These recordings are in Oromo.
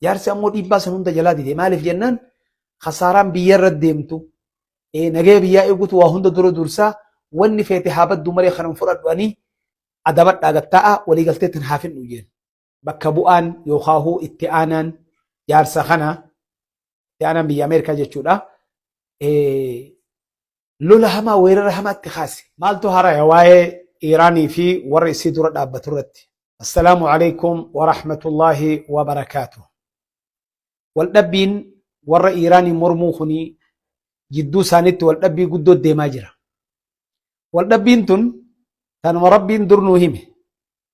Jaarsi ammoo dhiibbaa san hunda jalaa dide. Maaliif jennaan kasaaraan biyya irra deemtu nagaya biyyaa eegutu waa hunda dura dursaa, wanni feete haa baddu malee kanan fudhadhu, ani adabadhaa gattaa'a, waliigaltee tan haa fidhu jeen. Bakka bu'aan yookaahuu itti aanaan jaarsa kana, itti aanaan biyya Ameerikaa jechuudha. Lola hamaa, weerara hamaatti kaase. Maaltu haraya waa'ee Iiraanii fi warra isii dura dhaabbatu irratti? Assalaamu alaikum wa rahmatullahi wa barakaatuh. Waldhabbiin warra Iiraanii mormuu kuni jidduu isaaniitti waldhabbii guddoo deemaa jira. Waldhabbiin tun tanuma Rabbiin dur nuu hime.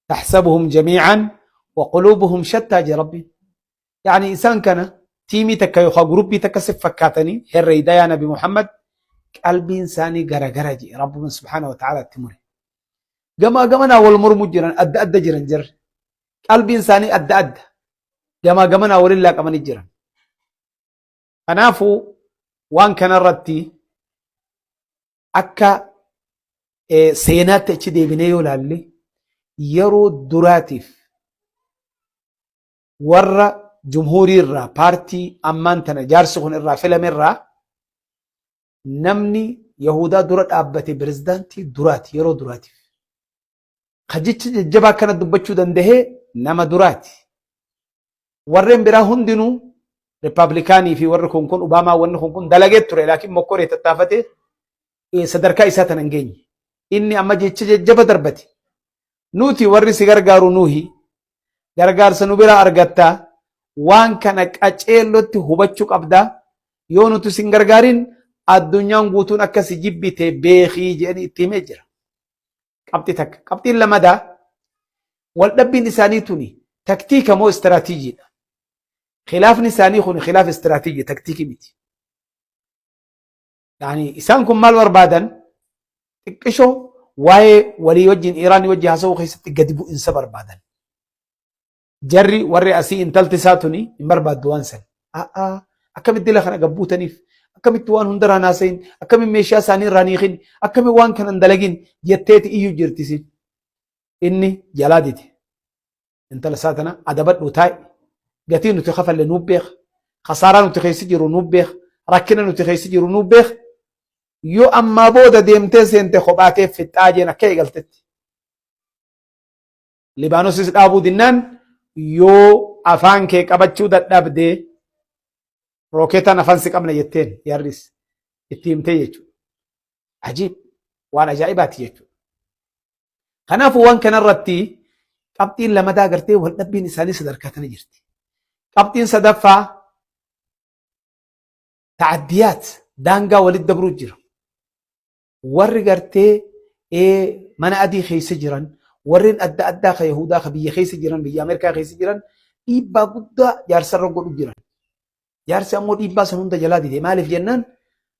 Taxsabuhum jamiican wa quluubuhum shattaa jee Rabbiin. Yani isaan kana tiimii takka yookaan guruppii takka si fakkaatanii herreeyda yaa Nabi Muhammad, qalbiin isaanii garagara jee Rabbuman subhaanahu wa ta'ala itti mure. Gamaa gamanaa wal mormuu jiran, adda adda jiran jirri. Qalbiin isaanii adda adda. Gamaa gamanaa walin laaqamanii jiran. Kanaafuu waan kanarratti akka seenaatti achi deebinee yoo ilaalle, yeroo duraatiif warra jumhuurii irraa, paartii ammaan tana jaarsi kun irraa filame irraa, namni Yahudaa dura dhaabbate pirezidaantii duraati yeroo duraatiif. Ka jecha jajjabaa akkana dubbachuu dandahee nama duraati. Warreen biraa hundinuu, Rippaabilikaanii fi warri kun kun Obaamaa, wanni kun kun dalagee ture, laakiin mokkoree tattaafatee sadarkaa isaa tana hin geenye. Inni amma jecha jajjaba darbate. Nuti warri si gargaaru, nuhi gargaarsa nu biraa argattaa, waan kana qaceellotti hubachuu qabdaa, yoo nuti sin gargaarin addunyaan guutuun akka si jibbite beekii jedhanii itti himee jira. Qabxii takka. Qabxiin lamadaa, waldhabbiin isaanii tuni taktiika moo istiraatiijiidha? Khilaafni isaanii kun khilaaf istiraatiijii, taktiikii miti. Yani isaan kun maal barbaadan? Xiqqishoo waa'ee walii wajjin, Iiraanii wajjin haasa'uu keessatti gadi bu'insa barbaadan. Jarri warri asii intalti isaa tuni hin barbaaddu waan san. A'aa, akkamitti dila kana gabbuutaniif, akkamitti waan hundarraa naasayin, akkamitti meeshaa isaanii irraa niikin, akkamitti waan kana hin dalagin jetteeti iyyuu jirti isin. Inni jalaa dide. Intala isaa tana adabadhu taa'i. Gatii nuti kafalle nuuf beeka. Kasaaraa nuti keessa jiru nuuf beeka. Rakkina nuti keessa jiru nuuf beeka. Yoo ammaa booda deemtee seente kophaa kee fixxaa jeen akka eegaltetti. Libaanosis dhaabuu dinnaan, yoo afaan kee qabachuu dadhabde rookeetaan afaan si qabna jetteen yarris itti himtee jechuudha. Ajiib, waan ajaa'ibaati jechuudha. Kanaafuu waan kanarratti qabxiin lamadaa gartee waldhabbiin isaanii sadarkaa tana jirti. Qabxiin sadaffaa, ta'addiyaat daangaa walitti dabruu jira. Warri gartee mana adii keessa jiran, warreen adda addaa ka Yahudaa ka biyya keessa jiran, biyya Ameerikaa keessa jiran, dhiibbaa guddaa jaarsarra godhu jiran. Jaarsi ammoo dhiibbaa san hunda jalaa dide. Maaliif jennaan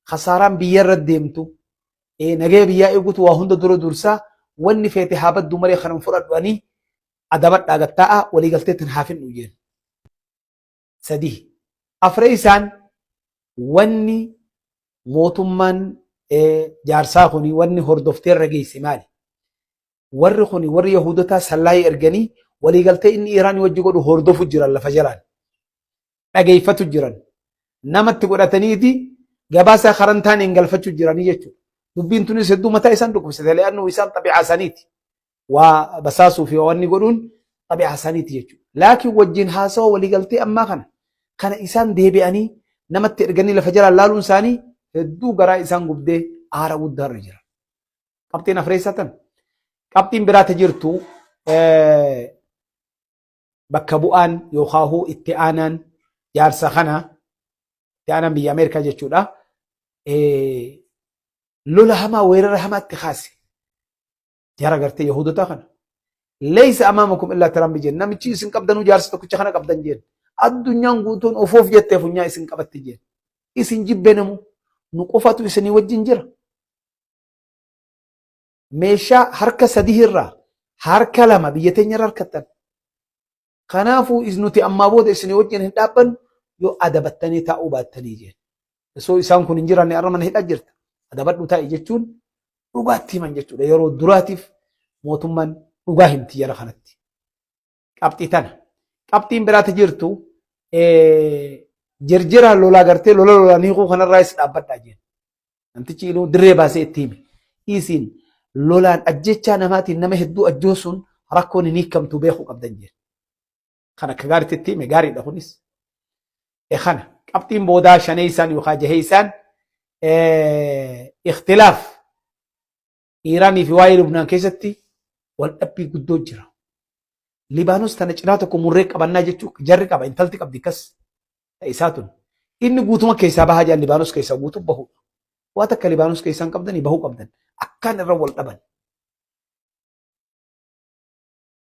kasaaraan biyya irra deemtu nagaya biyyaa eegutu waa hunda dura dursaa, wanni feete haa baddu malee kanan fudhadhu, ani adabadhaa gattaa'a, waliigaltee tan haa fidhu jeen. Sadii. Afree isaan, wanni mootummaan jaarsaa kuni wanni hordoftee irra geesse maali? Warri kuni, warri Yahudotaa, sallaayii erganii waliigaltee inni Iiraan wajji godhu hordofu jiran, lafa jalaan. Dhageeffatu jiran. Namatti godhataniiti gabaasa karan taaneen galfachuu jiranii jechuudha. Dubbiin tunis hedduu mataa isaan dhukkubsite, le'annu isaan xabi'aa isaaniiti. Waa basaasuu fi wanni godhuun xabi'aa isaaniiti jechuudha. Laakiin wajjin haasawa waliigaltee ammaa kana isaan deebi'anii namatti erganii lafa jalaan laaluun isaanii hedduu garaa isaan gubdee aara guddaa irra jira. Qabxiin afreessaa tan. Qabxiin biraata jirtu, bakka bu'aan yookaahuu itti aanaan jaarsa kana, itti aanaan biyya Ameerikaa jechuudha. Lola hamaa, weerara hamaatti kaase. Jara gartee Yahudotaa kana. Leeysa amaamakum illaa Tiraampi jeen. Namichi isin qabdanuu jaarsa tokkicha kana qabdan jeen. Addunyaan guutuun ofoof jettee funyaa isin qabatti jeen. Isin jibbee namu nu qofatu isinii wajjin jira. Meeshaa harka sadii irraa harka lama biyya teenya irra harkattan. Kanaafuu nuti ammaa booda isinii wajjin hin dhaabbannu yoo adabattanii taa'uu baattanii jeen. Osoo isaan kun hin jiraanne har'a mana hidhaa jirta. Adabadhu taa'i jechuun dhugaatti himan jechuudha. Yeroo duraatiif mootummaan dhugaa himti jara kanatti. Qabxii tana. Qabxiin biraati jirtu, Jirjira lolaa gartee lola lolaan hiikuu kanarraayis dhaabbadhaa jeen. Namtichi iluu dirree baasee itti hime. Isin lolaan ajjechaa namaatiin nama hedduu ajjoosuun rakkoon hin hiikamtu beekuu qabdan jeen. Kan akka gaariitti itti hime gaariidha kunis. E kana qabxiin boodaa shanee isaan yookaan jahee isaan ikhtilaaf Iiraanii fi waa'ee Lubnaan keessatti wal dhabbii guddoo jira. Libaanos tana cinaa tokko murree qabannaa jechuu jarri qaba intalti qabdi kas isaa tun. Inni guutuma keessaa bahaa jiran Libaanos keessaa guutuu bahu. Waa takka Libaanos keessaa hin qabdanii bahuu qabdan. Akkaan irra wal dhaban.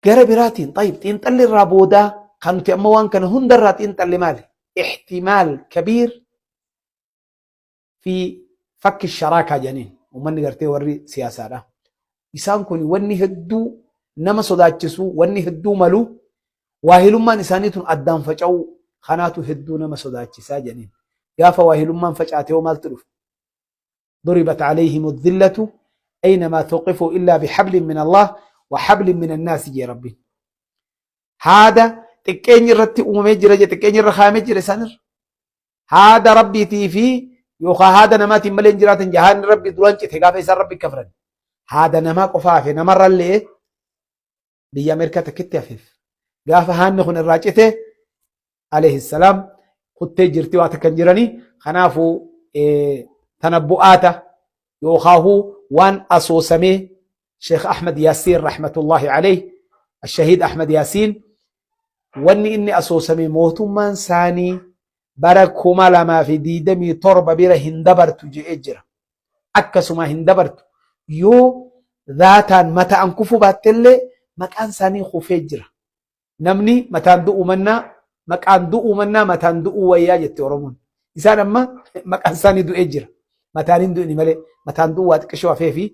Gara biraatiin xayib xiinxalli irraa boodaa kan nuti amma waan kana hundarraa xiinxalle maali? Ihtimaal kabiir fi fakki sharaakaa jedhaniin uummanni gartee warri siyaasaadha. Isaan kun wanni hedduu nama sodaachisu wanni hedduu malu waahilummaan isaanii tun addaan faca'uu kanaatu hedduu nama sodaachisaa jedhaniin. Gaafa waahilummaan facaate hoo maaltu dhufa? ضربت عليهم الذلة أينما ثقفوا إلا بحبل من الله وحبل من الناس جي ربي haada xiqqeenyi irratti uumamee jira je xiqqeenyi irra kaayamee jira isaan irra haada rabbiitii fi yookaan haada namaatiin malee hin jiraatan jahaanni rabbi duraan cite gaafa isaan rabbi kafran haada namaa qofa hafe namarrallee biyya Ameerikaa takkitti hafeef gaafa haanni kun irraa cite alayhi salaam kuttee jirti waa takka hin jiranii kanaafuu tanabbu'aata yookaahuu waan asoosamee Sheekh Ahmad Yaasiin rahmatullahi alayhi Ashahiid Ahmad Yaasiin wanni inni asoosame mootummaan isaanii bara 2027 bira hin dabartu je'ee jira. Akkasuma hin dabartu yoo zaataan mata'an kufuu baattellee maqaan isaanii kufee jira. Namni mataan du'uu mannaa maqaan du'uu mannaa mataan du'uu wayyaa jette Oromoon. Isaan amma maqaan isaanii du'ee jira. Mataan hin du'ini malee mataan du'uu waa xiqqishoo hafee fi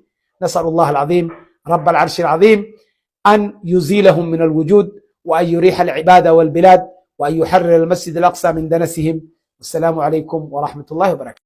nasalullah al-aziim rabba al-arshi al-aziim an yuziilahum min al-wujuud wa an yuriiha al-ibaada wal-bilaad wa an yuharrira al-masjid al-aqsaa min danasihim. Wassalaamu alaykum wa rahmatullahi wa barakaatuh.